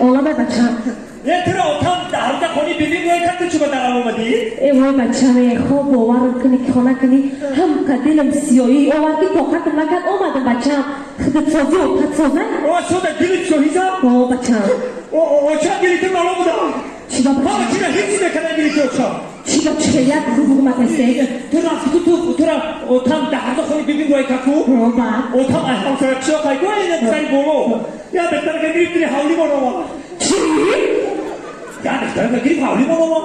Олама бачам. Е, тура отам дарда хони бибим рой кард, ту чуба дарам омадӣ? Э вой бачам, э хоб боварам кунӣ ки хона кунӣ, ҳам дилам сиёҳӣ овард ки тоқатам накард, омадам бачам. Худатсозӣ, отатсоза. О, сода дилит сиёҳиза? О, бачам. О, оча дилити мало будам. Чиба Ҳама бачам? чира ҳеҷ мекарда дилити оча. Чиба чихелят рубугматасе? Ту рафти ту тура отам дарда хони бибим рой каку? О, ба. Отам аз ҳамсоя чиё қайку ина сари боло. Я духтара ка гирифт дили ҳавли мон омад. Чӣ? Я духтара ка гирифт ҳавли мон омад.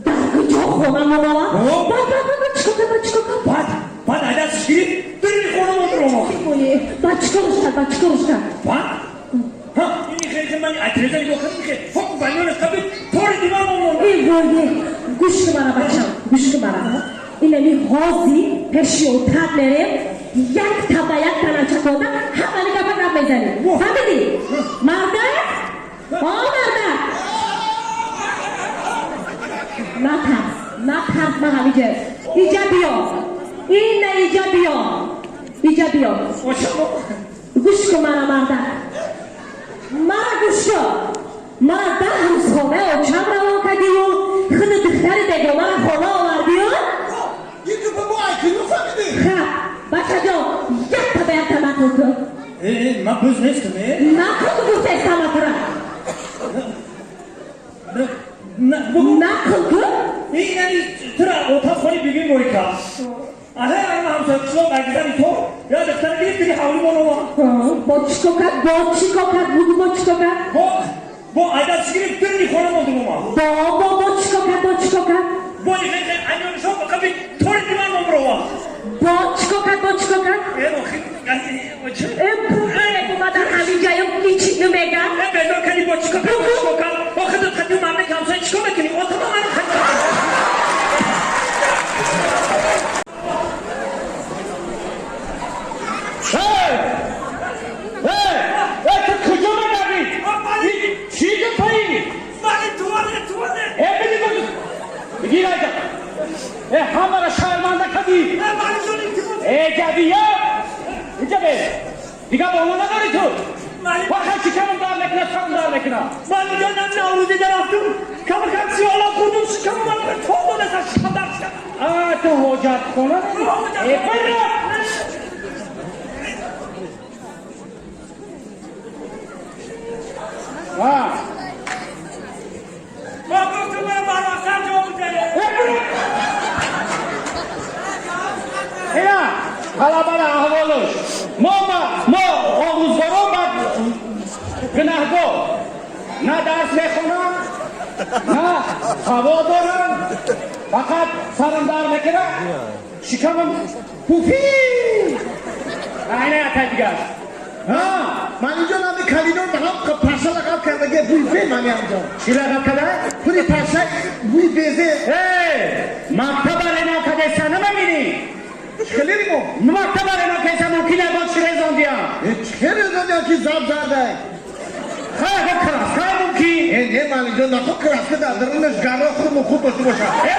Дар куҷо хона монова? О. Бад, бад, бад, бад, чикор кард, бад, чикор кард? Баъд айдасиш гирифт дили хона мон омад. Ой, бад чикорш кард, бад чикорш кард? Баъд ҳа ини хел хел мани атреза нигоҳ кардам, хел фок банёнаш қабил тори дивар мон. Эй вой, гӯш кун мара бачам, гӯш кун мара. Инами ҳози пеши отат мерем, як таба як таначакода ҳамани гапа гап мезанем. Фаҳмидӣ? Мардак? О, мардак! Натарс, натарс, ман ҳамиҷа. Иҷа биё. Ина иҷа биё. Иҷа биё. Очамо. Гӯш кун мара, мардак. Мара гӯш кун. Мара 10 рӯз хонаи очам равон кардию худи духтари бегонара хона овардию. Ин гапа мо айкино фаҳмидем. Ха, бачаҷон, якта ба якта нақл кун. Э, ман буз нестам, э. Нақл кун гуфтаистам тура. На, бугу. Нақл кун. Ин яъни тура отам хони бибим рой кард. Аҳа, ама ҳамсоя қишлоқ агзани то я духтара гирифт дили ҳавли мон омад. Бо чикор кард, бо чикор кард, бугу, бо чикор кард? Бо айдасиш гирифт дили хона мон омад. Бо чикор кард, бо чикор кард? Бо хел хел анёнишо қабил тори дивар мон омад. Бо чикор кард, бо чикор кард? Э, охи, оча. Э, бугу, ма дар ҳамин ҷаям ҳичи намегам. Э, безор кардӣ, бо чикор кард, бо чикор кард? Охи, ту хати мамлак ҳамсоя чикор мекунӣ? Отама мани хати. Эй! Эй! Эй, ту куҷо мегардӣ? Чӣ гапаи? Мани туалет, туалет. Э, биди буд. Бигир айда. Э, ҳамаро шарманда кардӣ. Э, мани ҷон, илтимос. Э, ҷавия! Инҷа бе. Дига боло надорӣ ту. Фақат шикамам дард мекунад, сарам дард мекунад. Мани ҷонам, наврӯзӣ дарафтум. Камакам сиёла хӯрдум, шикамам ман тоб додаса, шикам дард шуд. А, ту ҳоҷатхона надорӣ? Э, бира! А, Ма гуфтум, ман барвақттар ҷо бизанем. Э, бира! Ина, талабара аҳволуш. Мо омӯзгорон ба гунаҳгор. На дарс мехонам, на савод дорам, фақат сарам дард мекунад, шикамам пуфи. Айна ятай дигар. Ҳа, ман инҷо нами калидор ба ҳам паша лақаб кардаге буйфе мани ҳамҷо. Чӣ лақаб када? Худи паша буй безе. Э, мактаба рено кадеса намебинӣ? Хеле мо. Мактаба рено кадеса мумкин ягон чӣ резондиям. Э, чӣ резондиям ки заб зардай? Хай, ягон краска мумкин. Э, не, ман инҷо нахо краска дар дарунаш гарро худ хуб дошта бошад. Э,